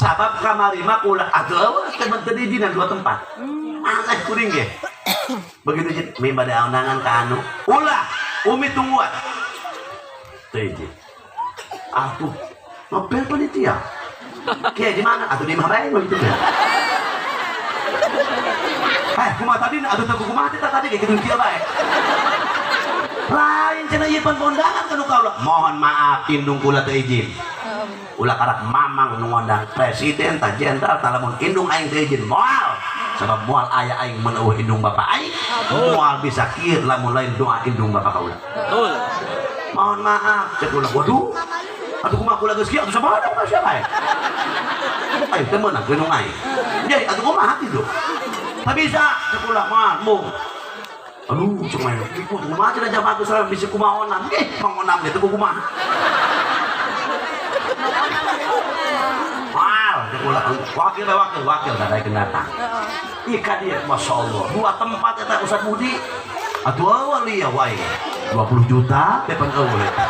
Sabab kamari mah kula atuh teu teu diizinan dua tempat. Aneh kuring ge. Begitu izin, mi bade undangan ka anu. Ulah, umi tungguan. Teu izin. Atuh, ngepel panitia. Kiai di mana? Atuh di imah bae gitu ya. Eh, kumaha tadi atuh teu kumaha teh tadi kayak gitu kieu bae. Lain cenah ieu pan kondangan ka nu kaula. Mohon maaf, indung kula teu izin. Ulah karak mamang nu ngondang presiden ta jenderal ta, lamun indung aing teu izin moal. Sabab moal aya aing mun euweuh indung bapa aing. Moal bisa kieu lamun lain doa indung bapa kaula. Betul. Mohon maaf, cek kula, waduh. Atuh kumaha kula geus kieu atuh sabaraha kumaha siapa aing? Aing teu meunang gunung aing. Jadi atuh kumaha kitu? Tak bisa, cek kula mah, mung. Aduh, cek mah ikut kumaha cenah jamaah geus bisa kumaha onam. Eh, mang onam ge teu kumaha. Moal, cek kula wakil wakil wakil kadaikeun datang. Ih ka dieu, Masya Allah. Dua tempat eta Ustaz Budi. Atuh awal liya wae. 20 juta depan eueuh eta.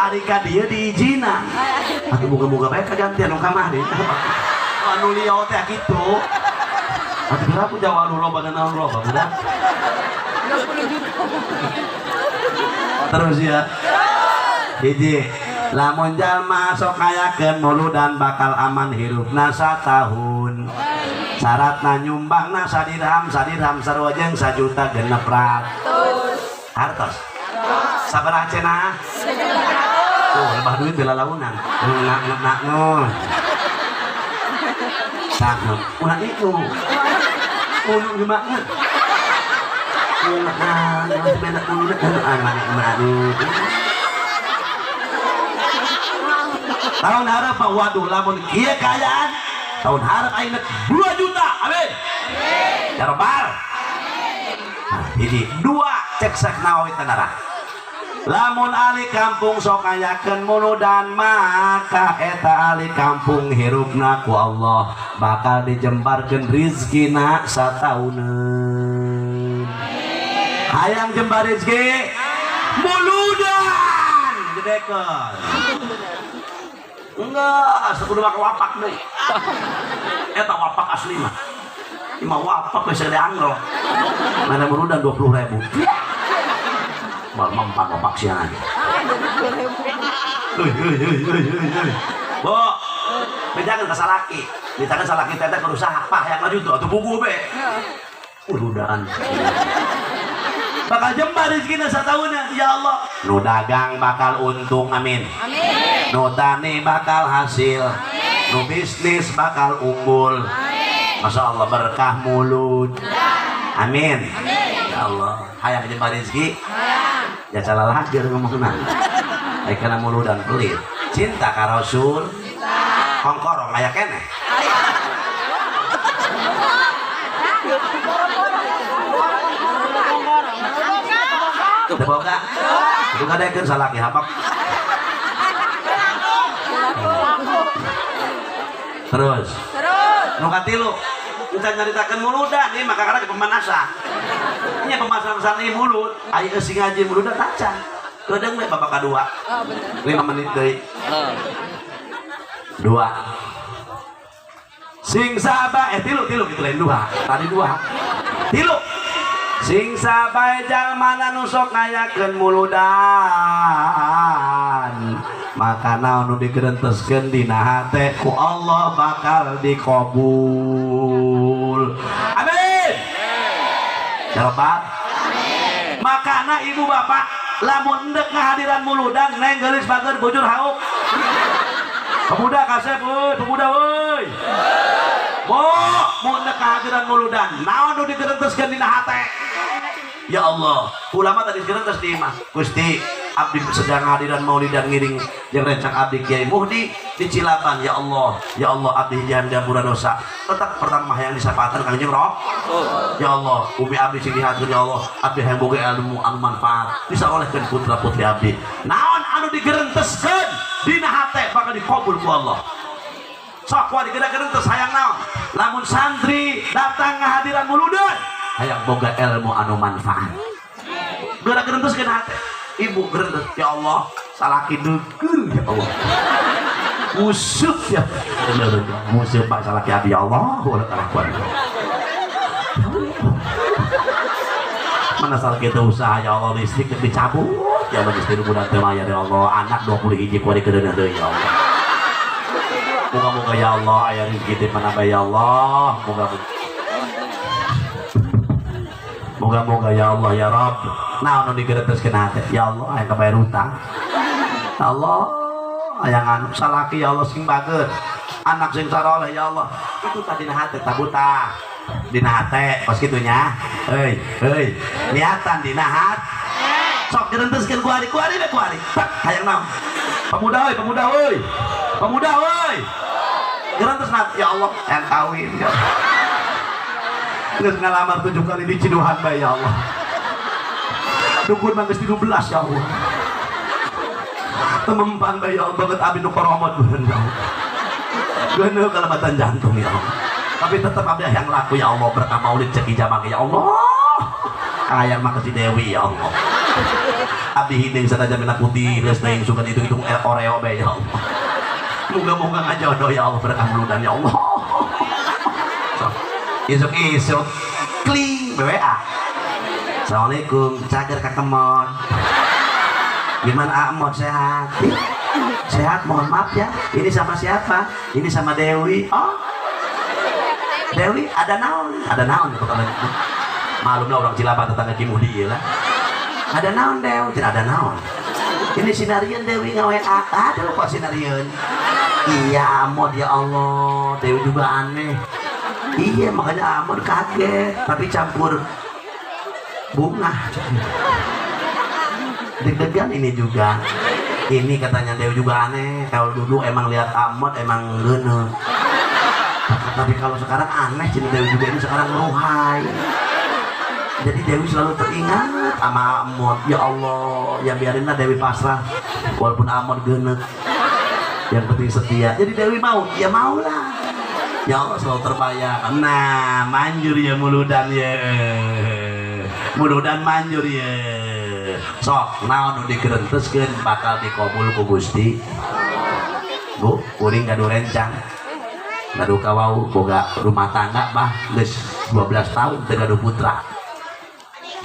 Ari ka dieu diizinan. Atuh muga-muga bae kagantian nu kamari. Anu liya teh kitu. Atuh berapa Jawa anu loba dan anu loba budak? 20 juta. Terus ya. Hiji, lamun jalma sok ngayakeun muludan bakal aman hirupna satahun. Syaratna nyumbangna sadirham sadirham sarua jeung 1.600.000. Hartos. Sabaraha cenah? Tuh, lebah duit bela launan. Nak nak nak nun. Nak ulah itu. Ulu gimana? Ulah nah, nah, ulu nah, tahun harap Pak, waduh, lamun kieu kaayaan tahun harap aing 2 juta, amin ya robbal. Nah, hiji dua cek Syekh Nawawi tenara, lamun ahli kampung sok ngayakeun muludan maka eta ahli kampung hirupna ku Allah bakal dijembarkeun rizkina satauneun. Hayang jembar rezeki, muludan gedekeun. Enggak, sekudu mah wapak deui. Eta wapak asli mah. Ima wapak bisa dianggo. Mana muludan 20 ribu. Mal mempan wapak siang aja. Euy euy euy euy euy euy. Bo, bejakeun ka salaki. Bejakeun salaki teteh kudu usaha. Pah yang lanjut tuh atuh buku be. Muludan. Bakal jembar rezekina satahunna, ya Allah. Nu dagang bakal untung, amin. Amin. Nu tani bakal hasil. Nu bisnis bakal unggul. Masya Allah, berkah mulut. Amin. Ya Allah. Hayang jembar rezeki. Ya salah lagi ngomongna. Ai kana muludan pelit. Cinta ka Rasul. Kongkorong aya keneh. Teu boga. Itu kadaikeun salaki hapak. Terus. Terus. Nu katilu, kita nyaritakeun muludan ieu maka karena pemanasan. Nya pemanasan ieu mulut, aya eusi ngaji muludan tacan. Kedeung we babak kadua. Oh, bener. 5 menit deui. Heeh. Dua. Sing sabar eh tilu tilu gitu lain dua. Tadi dua. Tilu. Sing sabae jalma nu sok ngayakeun muludan maka naon nu digerenteskeun dina hate ku Allah bakal dikabul. Amin. Ya Rabbal. Makana ibu bapak lamun endek ngahadiran muludan neng geulis bager bujur hauk. Pemuda kasep euy, pemuda euy. Bo, mun endek kehadiran muludan naon nu digerenteskeun dina hate? Ya Allah, ulama tadi gerentes di imah. Gusti, abdi sedang hadiran maulidan ngiring jeung rencang abdi Kiai Muhdi di Cilaban. Ya Allah, ya Allah, abdi jangan diampura dosa. Tetap pertama yang disapaatan Kangjeng Roh. Ya Allah, umi abdi sing dihatur ya Allah, abdi hayang boga ilmu anu manfaat bisa olehkeun putra putri abdi. Naon anu digerenteskeun dina hate bakal dikabul ku Allah. Sok wa digerak-gerentes hayang naon? Lamun santri datang ngahadiran muludan hayang boga ilmu anu manfaat. Gerak gerentes ke hate. Ibu gerentes, ya Allah, salaki deukeul ya Allah. Usuk ya. Musuh Pak salaki abdi ya Allah, ulah kalakuan. Mana salah kita usaha ya Allah listrik dicabut ya Allah geus bulan teu mayar ya Allah anak 20 hiji kuari kedeuneuh deui ya Allah. Moga-moga ya Allah aya rezeki teh manaba ya Allah. Moga-moga. Moga-moga ya Allah ya Rabb. Naon nu digereteskeun hate ya Allah aya kabayar hutang. Ya Allah aya anu salaki ya Allah sing bager. Anak sing saroleh ya Allah. Itu tadi na hate tabuta. Dina hate kos kitu nya. Heuy, heuy. Niatan dina hate. Sok gerenteskeun ku ari, ku ari we ku ari. Tak hayang naon? Pemuda euy, pemuda euy. Pemuda euy. Gerentes nat ya Allah hayang kawin ya. Geus ngalamar 7 kali di Ciduhan bae ya Allah. Dukun mah geus 13 ya Allah. Temempan bae ya Allah banget abdi nu koromot bener ya Allah. Geuneuh kalebatan jantung ya Allah. Tapi tetep abdi hayang laku ya Allah berkah maulid cek ijabah ya Allah. Hayang mah ke si Dewi ya Allah. Abdi hideung sanajan mina putih geus teuing sugan hitung-hitung Oreo bae ya Allah. Moga-moga ngajodoh ya Allah berkah muludan ya Allah. Isuk-isuk kling BWA. Assalamualaikum, cager kakemon. Gimana Amot sehat? Sehat, mohon maaf ya. Ini sama siapa? Ini sama Dewi. Oh. Dewi ada naon? Ada naon kata. Malumlah orang Cilapa tetangga Kimudi lah. Ada naon Dewi? Tidak ada naon. Ini sinarian Dewi nge-WA. Aduh kok sinarian? Iya Amot ya Allah. Dewi juga aneh. Iya makanya Amot kaget. Tapi campur bunga. Deg-degan ini juga. Ini katanya Dewi juga aneh. Kalau dulu emang lihat Amot emang geuneuh. Tapi kalau sekarang aneh, Cina Dewi juga ini sekarang ngeruhai. Jadi Dewi selalu teringat sama Amot. Ya Allah, ya biarinlah Dewi pasrah. Walaupun Amot geuneuh. Yang penting setia. Jadi Dewi mau, ya maulah. Ya Allah selalu terbayang. Nah, manjur ya muludan ya. Muludan manjur ya. Sok, naon nu digerenteskeun bakal dikabul ku Gusti. Bu, kuring gaduh rencang. Gaduh kawau boga rumah tangga bah geus 12 tahun teu gaduh putra.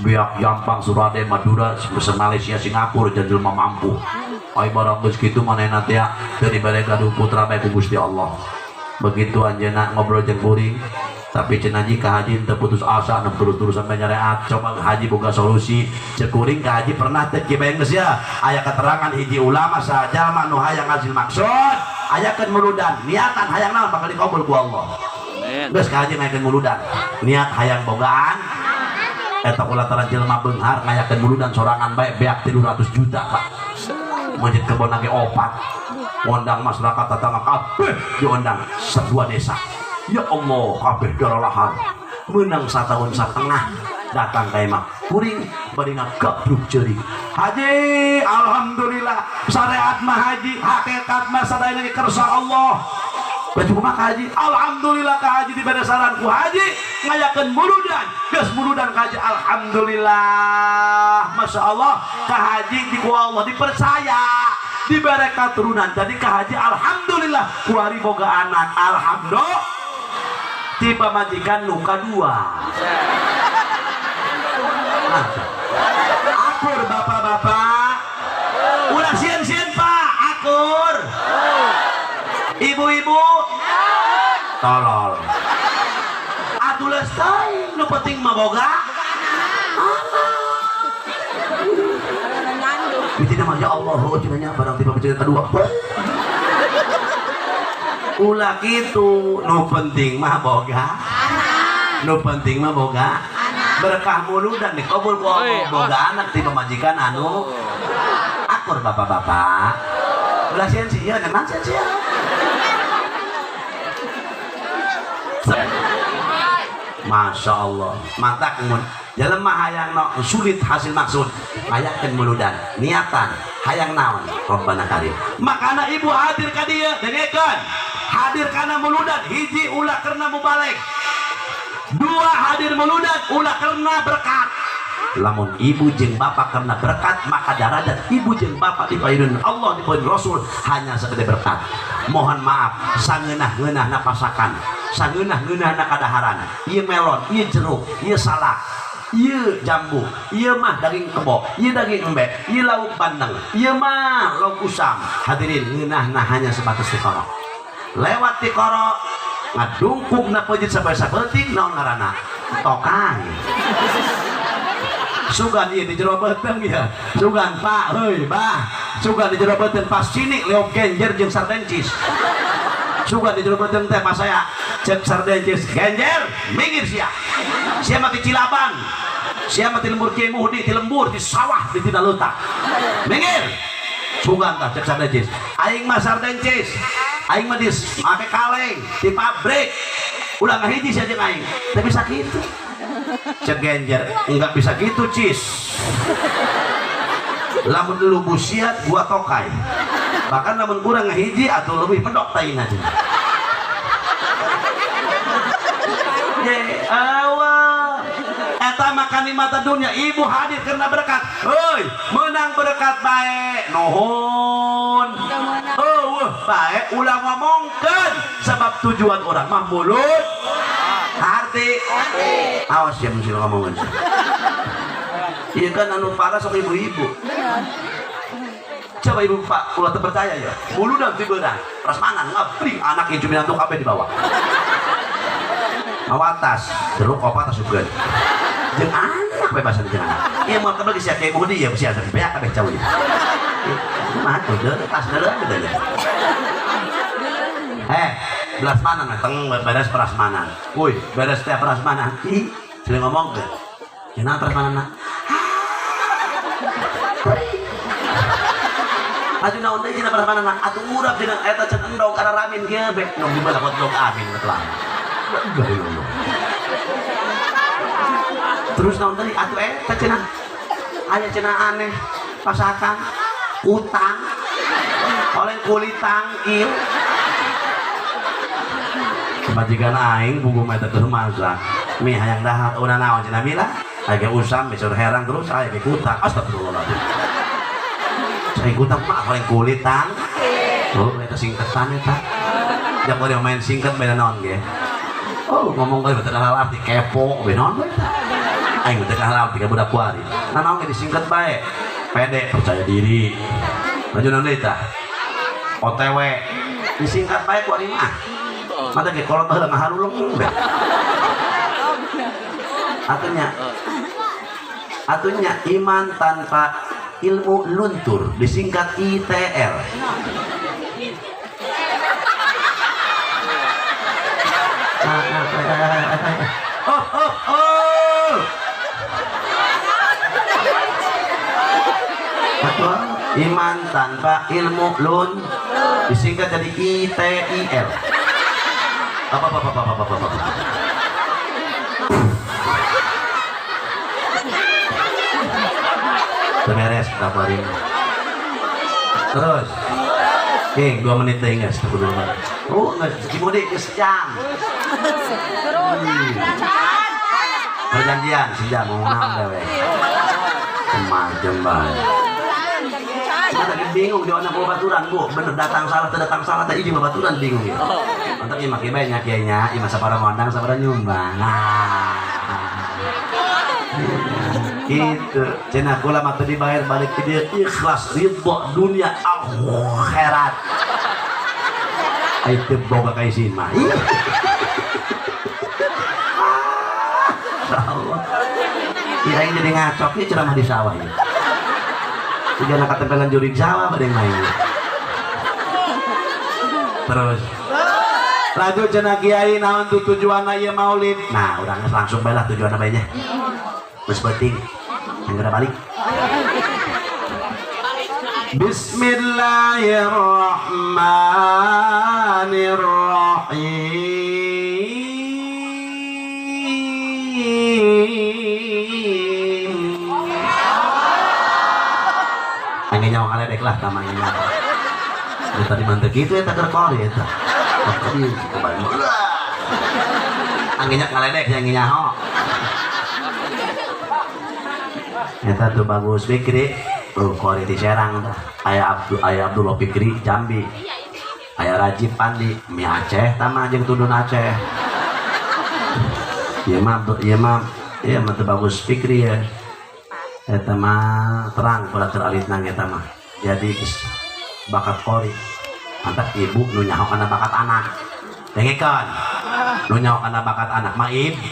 Biak Jampang, Surade, Madura, Malaysia, Singapura jadi jelema mampu. Ai barang geus kitu manehna teh teu dibere gaduh putra bae ku Gusti Allah. Begitu anjeunna ngobrol jeung kuring, tapi cenah haji ka haji teu putus asa nu terus-terusan bae nyareat. Coba haji boga solusi. Ceuk kuring ka haji pernah teh kieu bae geus ya. Aya keterangan hiji ulama sajalma nu hayang hasil maksud, ayakeun muludan, niatan hayang naon bakal dikabul ku Allah. Amin. Geus ka haji ngayakeun muludan, niat hayang bogaan. Eta kulataran jelema beunghar ngayakeun muludan sorangan bae beak 300 juta Pak. Masjid kebon lagi opat. Ngondang masyarakat tetangga kabeh diundang sebuah desa. Ya Allah kabeh daralahan. Menang satahun setengah datang ka imah kuring bari ngagabruk ceurik. Haji alhamdulillah syariat mah haji hakikat mah sadaya ge kersa Allah. Baju kumaha haji? Alhamdulillah ka haji dibere saran ku haji ngayakeun muludan. Geus muludan ka haji alhamdulillah. Masya Allah ka haji di ku Allah dipercaya dibere katurunan. Jadi ka haji alhamdulillah kuari boga anak. Alhamdulillah. Tiba majikan nu kadua. Akur bapak-bapak. Ulah sieun-sieun Pak, akur. Ibu-ibu tolol. Atuh leus teuing nu penting mah boga anak. Itu mah ya Allah, oh cenah barang tiba majikan kedua. Ulah kitu, nu penting mah boga. Nu penting mah boga. Berkah muludan dikabul ku Allah boga anak tiba majikan anu akur bapak-bapak. Ulah sieun-sieun, emang sieun-sieun. Masya Allah, mantap mun. Jelema hayang no, sulit hasil maksud, hayakeun muludan, niatan, hayang naon, Rabbana karim. Makana ibu hadir ka dieu, dengekeun. Hadir kana muludan, hiji ulah karena mubalig. Dua hadir muludan, ulah karena berkat. Lamun ibu jeung bapak karena berkat, maka darajat ibu jeung bapak dipayunun Allah, dipayunun Rasul hanya segede berkat. Mohon maaf, sangeunah-ngeunahna pasakan, sangeunah-ngeunahna kadaharan. Ieu melon, ieu jeruk, ieu salak, ieu jambu, ieu mah daging kebo, ieu daging embe, ieu lauk bandeng, ieu mah lauk usam. Hadirin, ngeunahna hanya sebatas tikoro. Lewat tikoro ngadungkuk na peujeut sampai sabeting, naon ngaranna? Tokang. Sugan ieu di jero beuteung ya. Sugan Pak, heuy, Bah. Sugan di jero beuteung pas sini leok genjer jeung sardencis. Sugan di jero beuteung teh pas saya cek sardencis, "Genjer, minggir sia. Sia mah ti Cilaban. Sia mah ti lembur Kiai Muhdi, ti lembur, ti sawah, di tina leutak. Minggir." Sugan tah cek sardencis. "Aing mah sardencis. Aing mah di make kaleng di pabrik. Ulah ngahiji sia jeung aing." Teu bisa kitu. Cek genjer, "Enggak bisa gitu, Cis. Lamun lu busiat, gua tokai. Bahkan lamun kurang ngahiji atau lebih medok taina aja." Ye awal eta makan mata dunia. Ibu hadir karena berkat. Heuy, menang berkat bae, nuhun. Oh, bae ulah ngomongkeun, sebab tujuan orang mah mulut hati. Awas ya mesti ngomongin. Iya kan, anu parah sok ibu-ibu. Coba ibu pak, ulah terpercaya ya. Muludan tibeurang, prasmanan ngabring anak yang cuma kabeh di bawah. Mawa tas, jeruk opat asupkeun. Jeung anak bebasan jeung anak. Iya moal kabeh sia kiai Muhdi ya sia beak kabeh cau ieu. Mah tuh tas deuleu deuleu. Eh, prasmanan teng beres prasmanan. Woi, beres teh prasmanan. Ih, sering ngomong ke. Cenah prasmanan. Atuh naon deui cenah prasmanan? Atuh urap cenah eta cenah endog araramin kieu be. Endog di mana endog amin betul. Enggak ya. Terus naon deui atuh eta cenah? Aya cenah aneh pasakan utang oleh kulit tangkil. Majikan aing buku meta keur masak mie hayang dahar udah naon cenah mila aya usam besok herang terus aya ge kutang. Astagfirullahaladzim, saya kutang mah oleh kulit tang. Oh, eta singkatan eta jam boleh main singkat beda naon ge. Oh, ngomong kali betul halal arti kepo be naon we eta aing betul halal tiga budak kuari nah naon ge disingkat bae. Pede, percaya diri. Lanjut naon deui tah? OTW disingkat bae kuari mah. Mata ge kolot baheula ngaharuleng be. Atunya atunya iman tanpa ilmu luntur, disingkat ITL. Oh oh oh. Betul, iman tanpa ilmu lun disingkat jadi ITIL. Apa apa apa apa apa apa. Beres kabarin. Terus. King, 2 menit deh guys, tunggu dulu. Oh, enggak, Cimudi ke sejam. Perjanjian sejam mau naon dewe. Macem bae. Saya lagi bingung di anak baturan, Bu. Bener datang salah, teu datang salah, teh izin baturan bingung ya. Mantap ieu make banyak kiainya, ieu mah sabaraha ngondang, sabaraha nyumbang. Nah. Gitu. Cenah kula mah teu dibayar balik ke dia ikhlas ridho dunia akhirat. Ai teu boga ka isin mah. Allah. Ieu aing jadi ngacok ieu ceramah di sawah ieu. Tiga anak ketempelan jurik sawah pada yang main. Terus lanjut cenah kiai naon tuh tujuanna ieu maulid. Nah, urang geus langsung bae lah tujuanna bae nya. Geus penting. Yang balik. Bismillahirrahmanirrahim. Aing nyawa kaledek lah tamanya. Dari tadi mantep gitu ya tak kerkor ya tak. Anginnya ngaledek yang nyaho. Eta tuh bagus Fikri, tuh kori di Serang tah. Aya Abdul, aya Abdullah Fikri Jambi. Aya Aya Rajib Pandi mie Aceh tama jeung tundun Aceh. Ieu mah, ieu mah, ieu mah teu bagus Fikri ya. Eta mah terang pada keur alitna eta mah. Jadi geus bakat qori. Mantap ibu nu nyaho kana bakat anak. Dengekeun. Nu nyaho kana bakat anak mah Ibu.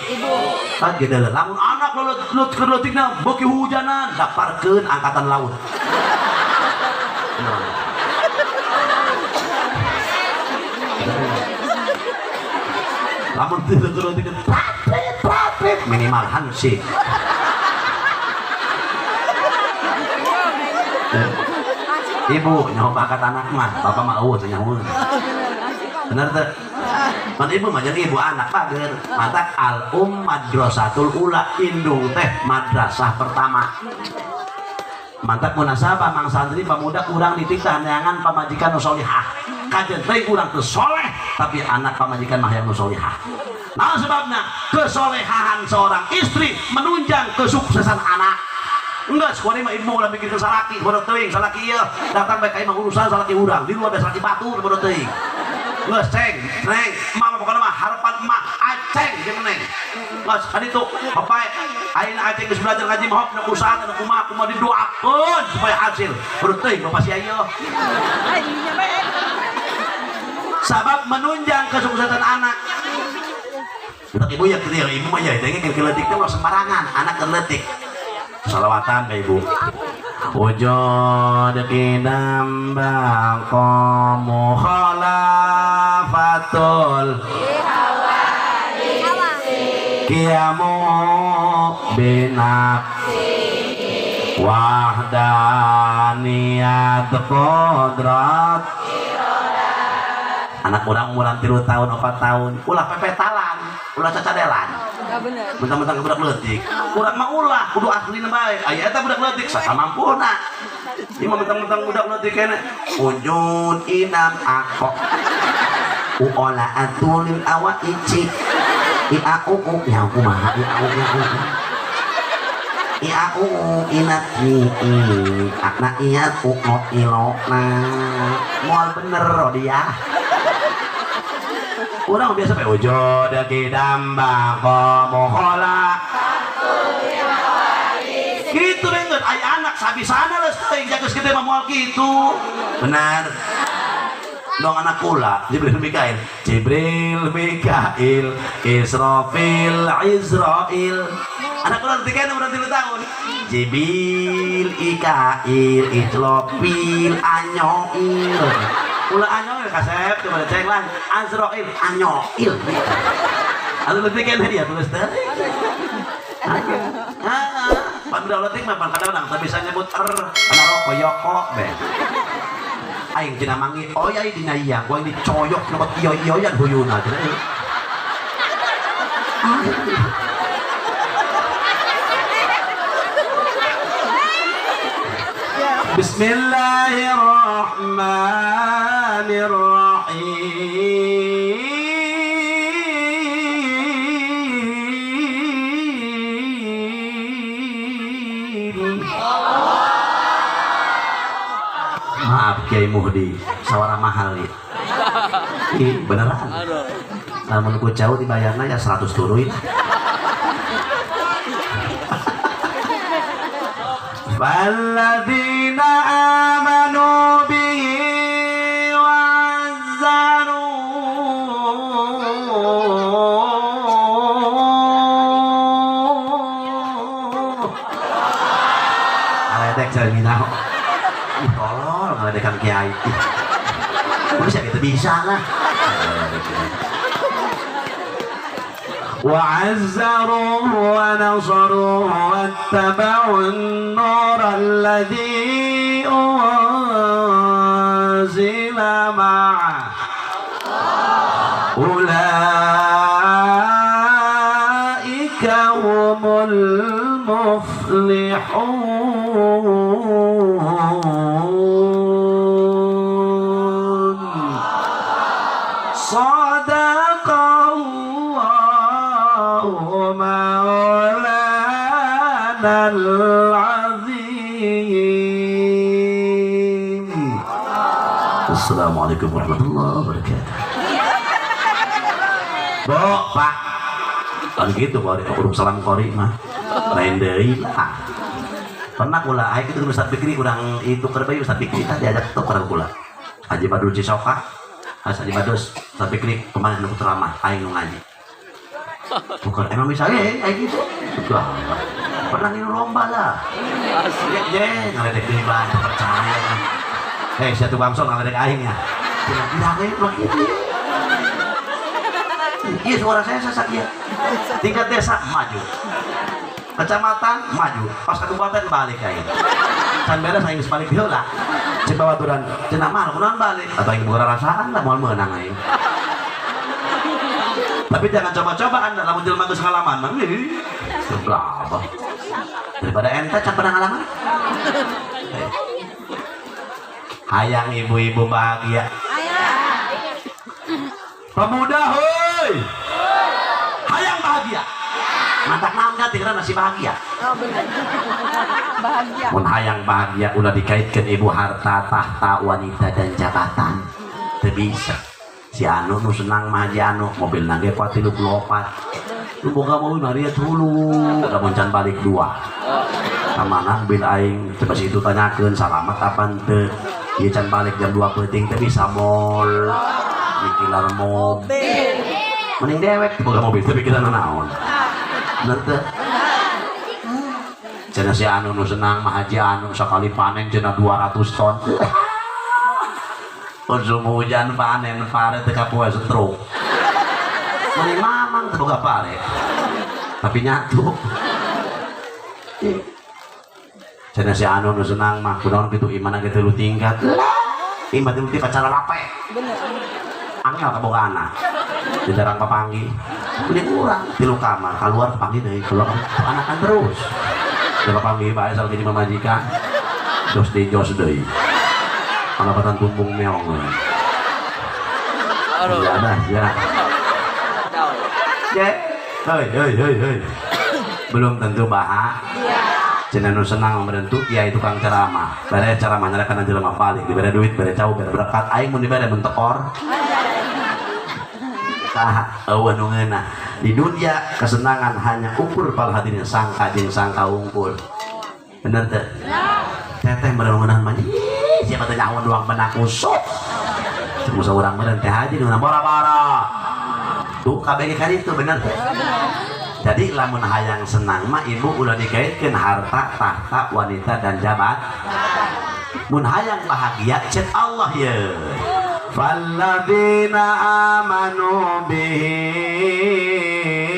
Kan gitu lho. Lamun anak leut leut keur leutikna beuki hujanan, daftarkeun angkatan laut. Bener. Lamun teu keur leutikna pratrit pratrit minimal hansip. Ibu nyaho bakat anak mah, bapak mah eueuh teu nyahoeun. Bener teu? Mun ibu mah jeung ibu anak bager. Matak al um madrasatul ula, indung teh madrasah pertama. Mantak munasabah mang santri pemuda kurang dititah neangan pamajikan nu solihah. Kajen teh urang teu soleh tapi anak pamajikan mah hayang nu solihah. Nah sebabna kesolehahan seorang istri menunjang kesuksesan anak. Enggak, sekolah mah ibu ulah mikir ke salaki, bodoh teuing, salaki ieu datang bae ka imah urusan salaki urang, di luar ada salaki batur bodoh teuing. Geus ceng, neng, emak mah pokona mah harapan emak aceng jeung neng. Geus kan itu, bapak ayeuna aceng geus belajar ngaji mah hok usaha nu kumaha kumaha didoakeun supaya hasil. Bodoh teuing bapak sia ieu. Sabab menunjang kesuksesan anak. Budak ibu ya kieu, ibu mah ya teh keur leutik teh ulah sembarangan, anak keur leutik. Salawatan ka ibu. Wujud qidam baqamu khalafatul qiyamu binaf wahdaniyat qadrat. Anak urang umuran 3 tahun 4 tahun ulah pepetalan, ulah cacadelan. Mentang-mentang budak leutik. Urang mah ulah kudu aslina bae. Aya eta budak leutik sakamampuna. Ieu mah mentang-mentang budak leutik kene. Ujun inam ako. Uola atulil awa ici. I a u u ya kumaha i a u ya u. I a u u inat ni i akna iya u o ilo na. Moal bener dia. Urang biasa bae wujud qidam baqamu khala. Gitu banget aya anak sabisana leus teuing jageus kitu mah moal kitu. Benar. Dong anak kula Jibril Mikail, Jibril Mikail, Israfil Israil. Anak kula tiga umur 3 tahun. Jibil Ikail Itlopil Anyoil. Ulah anyoil kasep coba cek lah Azrail anyoil. Anu leutik kan dia tulis teh. Heeh. Pan udah leutik mah pan kadang-kadang teu bisa nyebut er, kana rokok yoko be. Aing cenah mangi oyai dina iyang, gua ini coyok nyebut iyo-iyoyan huyuna cenah. Bismillahirrahmanirrahim. Maaf Kiai Muhdi, sawara mahal ya. Ih, beneran. Lamun ku jauh dibayarna ya 100 tuluy lah. Walladzina amanu bihi wa'azzaruhu. Ngaledek cenah minaho. Ih, tolol ngaledekan kiai. Ih, bisa gitu bisa lah. وعزروه ونصروه واتبعوا النور الذي أنزل معه أولئك هم المفلحون. صدق الله مولانا العظيم. Assalamualaikum warahmatullahi wabarakatuh. Bo, Pak. Kan gitu kori, urung salam kori mah. Lain deui lah. Pernah kula aing itu Ustaz Fikri urang itu keur bae Ustaz Fikri tadi diajak tuh kurang kula. Haji Badul Cisoka. Haji Badus, Ustaz Fikri kemarin nu ceramah aing nu ngaji. Bukan emang misalnya kayak gitu. Enggak. Pernah ngilu lomba lah. Ye, ye, ngaledek deui bae percaya. Eh, si tukang son ngaledek aing ya. Tidak kayak begitu. Iya, suara saya sesak ya. Tingkat desa maju. Kecamatan maju. Pas kabupaten balik aing. Can beres aing geus balik heula. Cek babaturan, cenah mah kunaon balik? Atau aing boga rasaan lah moal meunang aing. Tapi jangan coba-coba Anda lamun jelema geus ngalaman mah. Ih, berapa? Daripada ente can pernah ngalaman. Eh. Hayang ibu-ibu bahagia. Pemuda hoi. Hayang bahagia. Mantak naon ganti karena masih bahagia. Oh, benar. Bahagia. Mun hayang bahagia ulah dikaitkan ibu harta, tahta, wanita dan jabatan. Teu bisa. Si anu nu senang mah haji anu mobil ge kuat 34. Lu boga mobil mari hulu, lamun can balik dua. Kamana mobil aing coba situ tanyakeun salamat apa teu. Ieu can balik jam 2 peuting teu bisa mall. Dikilar mobil. Mending dewek boga mobil teu pikiran naon. Bener teu? Cenah si anu nu senang mah haji anu sakali panen cenah 200 ton. Usum hujan panen pare teu kapoe stroke. Mending mamang teu boga pare. Tapi nyatu. Cenah si anu nu senang mah kunaon kitu imana ge tilu tingkat. Imah tilu tingkat cara lape. Bener. Angel kaboga anak. Jarang papanggih. Mending urang tilu kamar keluar papanggih deui, keluar anakan terus. Da papanggih bae salah jadi pamajikan. Jos deui jos deui. Kalapatan tumbung meong. Aduh. Ya ada ya. Ya. Hei hei hei hei. Belum tentu bahagia. Cenah nu senang membentuk ya itu tukang ceramah. Bare ceramah nyerahkan jelema balik, dibere duit, bere cau, bere berkat aing mun dibere mentekor. Tah, eueuh nu ngeunah. Di dunia kesenangan hanya ukur pal hadirin sangka jeung sangka unggul. Bener teu? Teteh meureun ngeunah mah. Ih, siapa teh nyaho doang benak kusut. Cuma urang meureun teh haji nu bara-bara. Tuh kabeh kan itu bener teh. Jadi lamun hayang senang mah ibu ulah dikaitkeun harta, tahta, wanita dan jabat. Mun hayang bahagia cek Allah ye. Falladzina amanu bihi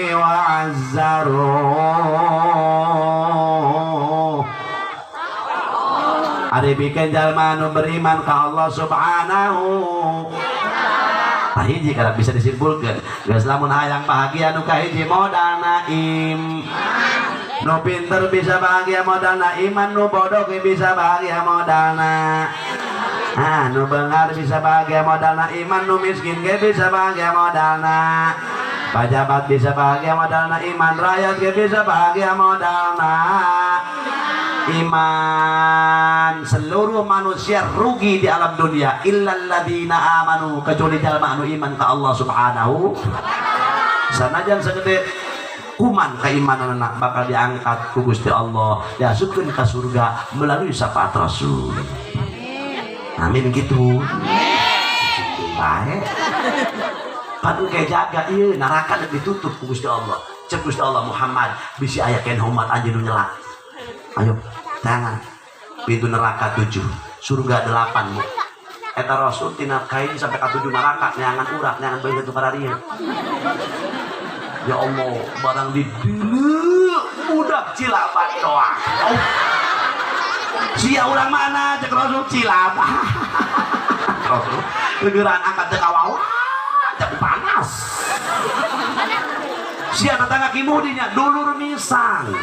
wa azzaruh. Ari bikin jalma anu beriman ka Allah Subhanahu. Tah hiji kada bisa disimpulkeun. Geus lamun hayang bahagia nu kahiji modalna im. Nu pinter bisa bahagia modalna iman, nu bodoh ge bisa bahagia modalna. Ah, nu beunghar bisa bahagia modalna iman, nu miskin ge bisa bahagia modalna. Pajabat bisa bahagia modalna iman, rakyat ge bisa bahagia modalna iman. Seluruh manusia rugi di alam dunia illal ladzina amanu, kecuali jalma anu iman ka Allah Subhanahu. Sanajan segede kuman keimanan anak bakal diangkat ku Gusti Allah, diasupkeun ka surga melalui syafaat Rasul. Amin gitu. Baik. Pan kayak jaga ieu neraka ditutup ku Gusti Allah. Cek Gusti Allah Muhammad bisi aya keneh umat anjeun nu nyelak. Ayo, tangan. Pintu neraka 7, surga 8, Bu. Eta Rasul tina kain sampai ka 7 neraka neangan urak, neangan beungeut nu kararieu. Ya Allah, barang dideuleu budak Cilaban doang. Oh. Sia urang mana cek Rasul Cilaban. Rasul gegeran angkat teu kawawa, cek panas. Sia tetangga kimudinya dulur misang.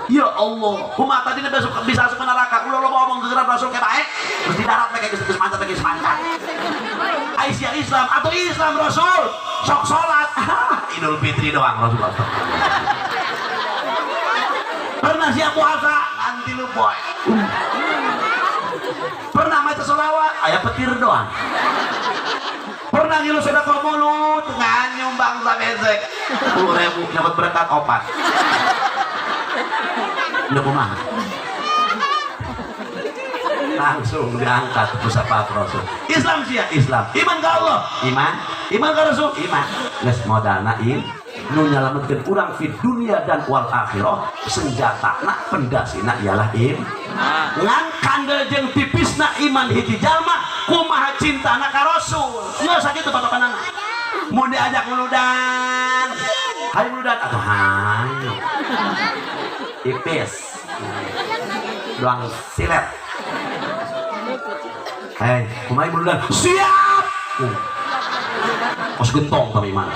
Ya Allah, kumaha tadi besok bisa asup ke neraka, ulah lo ngomong gegeran Rasul kayak baik, terus di darat mereka geus mancat geus mancat. Aisyah Islam atau Islam Rasul, sok salat. Idul Fitri doang Rasulullah. Pernah siap puasa, nanti lu boy. Pernah maca sholawat aya petir doang. Pernah ngilu sedekah mulut ngan nyumbang sabesek 10.000 dapat berkat opat. Udah kumaha? Langsung diangkat ku syafaat Rasul. Islam sia Islam. Iman ka Allah, iman. Iman ka Rasul, iman. Geus modalna im nu nyalametkeun urang fi dunia dan wal akhirah, senjatana pendasina ialah im. Ngan kandel jeung tipisna iman hiji jalma kumaha cintana ka Rasul. Geus sakitu patokanana. Mun diajak muludan, hayu muludan atuh hayu. Ipis. Doang silet. Hei, kumaha muludan? Siap. Kos gentong kami mana?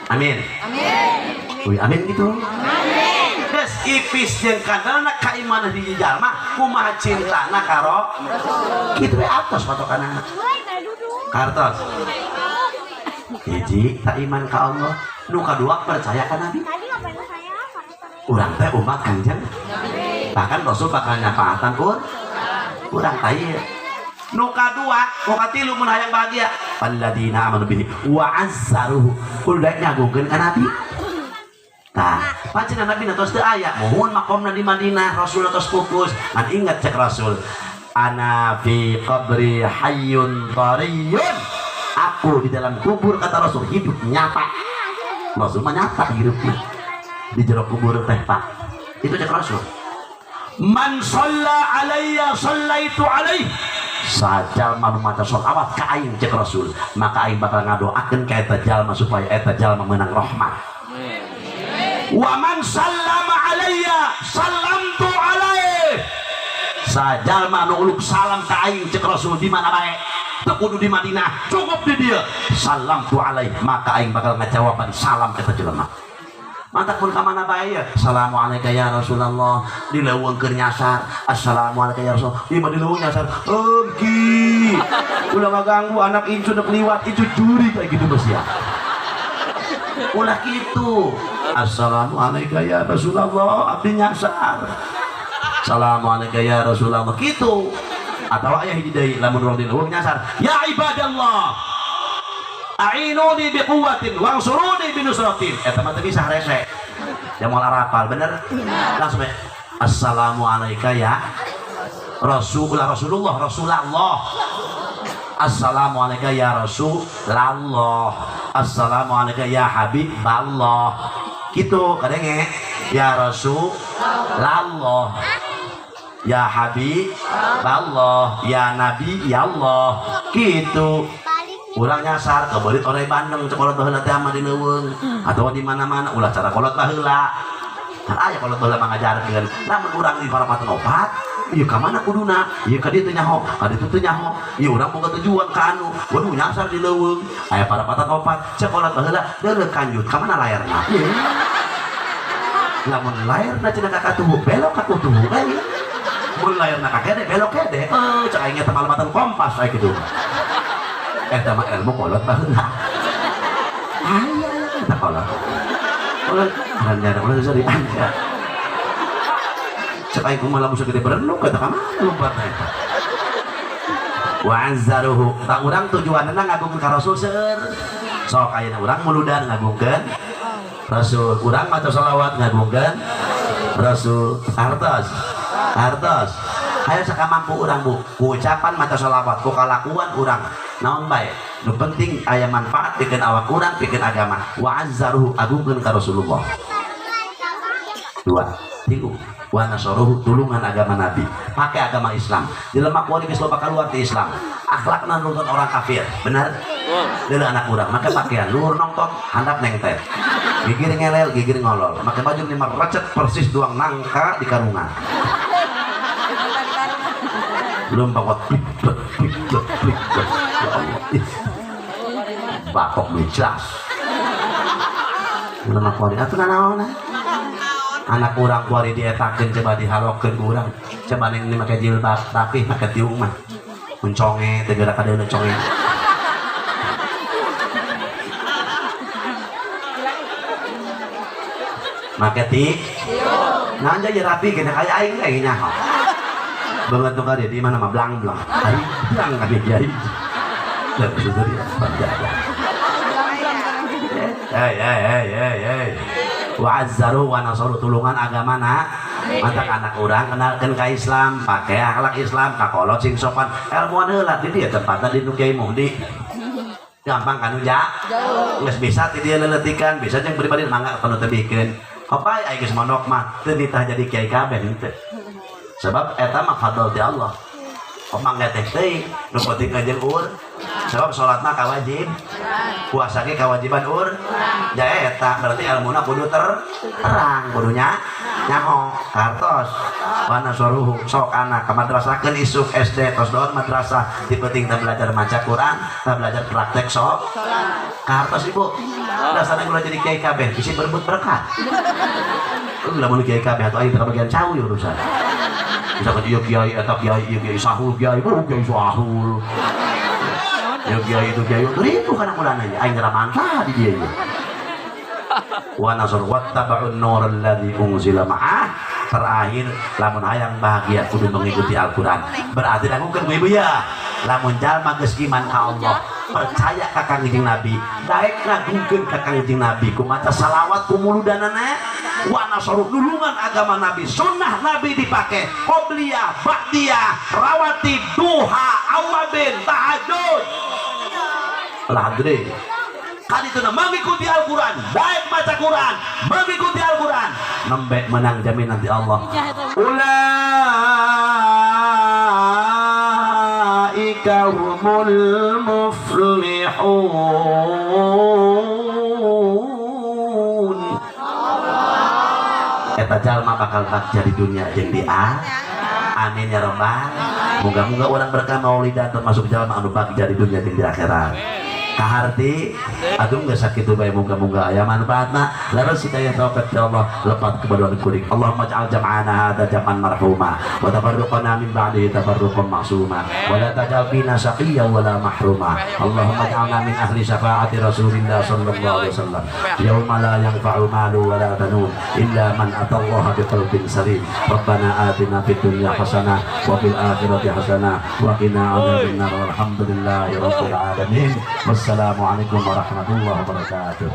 Amin. Amin. Wih, amin gitu. Amin. Geus ipis jeung kandelna kaimanan hiji jalma kumaha cintana ka Rasul. Kitu we atos patokanana. Kartos. Hiji tak iman ka Allah, nu kadua percaya ka Nabi. Urang teh umat Kanjeng. Bahkan Rasul bakal nyafaatan urang teh ieu. Nu kadua, nu katilu mun hayang bahagia, alladzina amanu bihi wa azzaruhu. Kudu daek nyagungkeun ka Nabi. Tah, pancen Nabi na tos teu aya, muhun makomna di Madinah, Rasul tos pupus. Ngan inget cek Rasul, ana fi qabri hayyun tariyun. Aku di dalam kubur kata Rasul hidup nyata. Rasul mah nyata hidupnya di jero kubur teh Pak. Itu cek Rasul. Man shalla alayya shallaitu alaih. Sajalma nu maca sholawat ka aing cek Rasul, maka aing bakal ngadoakeun ka eta jalma supaya eta jalma meunang rahmat. Wa man sallama alayya sallamtu alaih. Sajalma nu uluk salam ka aing cek Rasul di mana bae, teu kudu di Madinah, cukup di dieu. Sallamtu alaih, maka aing bakal ngajawaban salam eta jelema. Mantak pun ka mana bae ya. Assalamualaikum ya Rasulullah. Di leuweung keur nyasar. Assalamualaikum ya Rasulullah. Ieu mah di leuweung nyasar. Engki. Ulah ngaganggu anak incu dek liwat itu juri kayak gitu bos ya. Ulah gitu. Assalamualaikum ya Rasulullah, abdi nyasar. Assalamualaikum ya Rasulullah gitu. Atau aya hiji deui lamun urang di leuweung nyasar. Ya ibadallah. A'inuni biquwwatin wansuruni binusratin. Eta mah teu bisa rese. Ya moal arapal bener? Langsung we. Assalamualaikum ya Rasulullah Rasulullah Rasulullah. Assalamualaikum ya Rasulullah. Assalamualaikum ya Habiballah. Gitu kadenge ya Rasulullah. Ya Habiballah, ya Nabi ya Allah. Gitu. Urang nyasar kebeurit oray bandeng cek kolot baheula teh mah di leuweung atawa di mana-mana ulah cara kolot baheula. Kan aya kolot baheula mah ngajarkeun. Lamun urang di parapatan opat, ieu ka mana kuduna? Ieu ka dieu teu nyaho, ka ditu teu nyaho. Ieu urang boga tujuan ka anu. Waduh nyasar di leuweung. Aya parapatan opat, cek kolot baheula deuleu kanjut ka mana layarna? Ieu. Lamun layarna cenah ka katuhu, belok ka kutuhu we. Mun layarna ka kede, belok kede. Cek aing eta malamatan kompas aya kitu. Eta mah ilmu kolot baheula. Aya eta kolot. Kolot ranjana ulah bisa dianja. Cek aing kumaha lamun sagede berenung eta ka mana lompatna eta. Wa azzaruhu. Tah urang tujuanna ngagungkeun ka Rasul seueur. Sok ayeuna urang muludan ngagungkeun Rasul, urang maca sholawat ngagungkeun Rasul. Hartos. Hartos. Hayo sakamampu urang Bu, ku ucapan maca sholawat, ku kalakuan urang naon bae. Nu penting aya manfaat pikeun awak urang, pikeun agama. Wa azzaruhu agungkeun ka Rasulullah. 2, 3. Wa nasaruhu tulungan agama Nabi. Pakai agama Islam. Jelema kuari geus loba kaluar ti Islam. Akhlakna nonton orang kafir, benar? Deuleu anak urang make pakaian luhur nongton, handap nengtet. Gigir ngelel, gigir ngolol. Make baju lima recet persis duang nangka di karungan. Belum banget blik blik blik blik blik. Ya Allah. Ih. Bakok duit jelas. Jelema kuari atuh nanaon? Anak urang kuari dietakeun coba dihalokeun ku urang. Coba ning make jilbab rapih make tiung mah. Mun conge teu geura kadeuleu conge. Make ti? Naon jadi rapi gini kaya aing ge nyaho. Banget tuh kali di mana mah blang-blang. Ari blang kami kiai. Dan sudah dia panjang. Hey hey hey hey hey. Wa azzaru wa nasaru, tulungan agama na. Mantak anak urang kenalkeun ka Islam, pake akhlak Islam, ka kolot sing sopan. Ilmuan heula di dieu tempatna di nu Kiai Muhdi. Gampang kan ja? Geus bisa ti dieu leletikan, bisa jeung pribadi mangga kanu teu bikeun. Opai ai geus mondok mah teu nitah jadi kiai kabeh henteu. Sebab eta mah fadl ti Allah. Omang teh teuing, nu penting jeung ur. Sebab salat mah kawajib, puasa ge kewajiban ur. Ja eta berarti ilmuna kudu terang, kudunya nyaho kartos. Wa nasaruhu sok anak ka madrasahkeun isuk SD tos doon madrasah di penting teh belajar maca Quran, teh belajar praktek sok. Kartos ibu. Dasarnya ulah jadi kiai kabeh bisi berebut berkat. Lamun kiai kabeh atuh aing teh bagian cau ya urusan. Misalkan iya kiai eta kiai, iya kiai sahul kiai, oh kiai sahul. Ya kiai itu kiai itu ribu kana mulana ya aing ngeraman di dia ya. Wa nasr wattaba'un nur alladzi unzila ma'ah. Terakhir lamun hayang bahagia kudu mengikuti Al-Qur'an. Berarti dangukeun bu ibu ya. Lamun jalma geus iman ka Allah, percaya ka Kangjeng Nabi, daek ngagungkeun ka Kangjeng Nabi, kumaca salawat ku muludanana, wa nasaru nulungan agama Nabi, sunnah Nabi dipake, qobliyah, ba'diyah, rawatib, duha, awabin, tahajud. Alhamdulillah. Kan itu mengikuti Al-Quran, baik baca Quran, mengikuti Al-Quran, nembe menang jaminan di Allah. Ulaika humul muflihun. Eta jalma bakal bagja di dunia jeung di amin ya robbal. Moga-moga orang berkah maulidan termasuk jalma anu bagja di dunia jeung di akhirat. Kaharti aduh geus sakitu bae, moga-moga aya manfaatna. Lalu hidayah taufik ya Allah lepat kepada kuring. Allahumma ij'al jam'ana hadza jam'an marhuma wa tafarruqana min ba'dihi tafarruqan ma'suma wa la taj'al fina syaqiyyan wa la mahruma. Allahumma ij'alna min ahli syafaati Rasulillah sallallahu alaihi wasallam yauma la yanfa'u malu wa la banun illa man atallaha biqalbin salim. Rabbana atina fid dunya hasanah wa fil akhirati hasanah wa qina adzabannar. Walhamdulillahi rabbil alamin. Wassalamualaikum warahmatullahi wabarakatuh.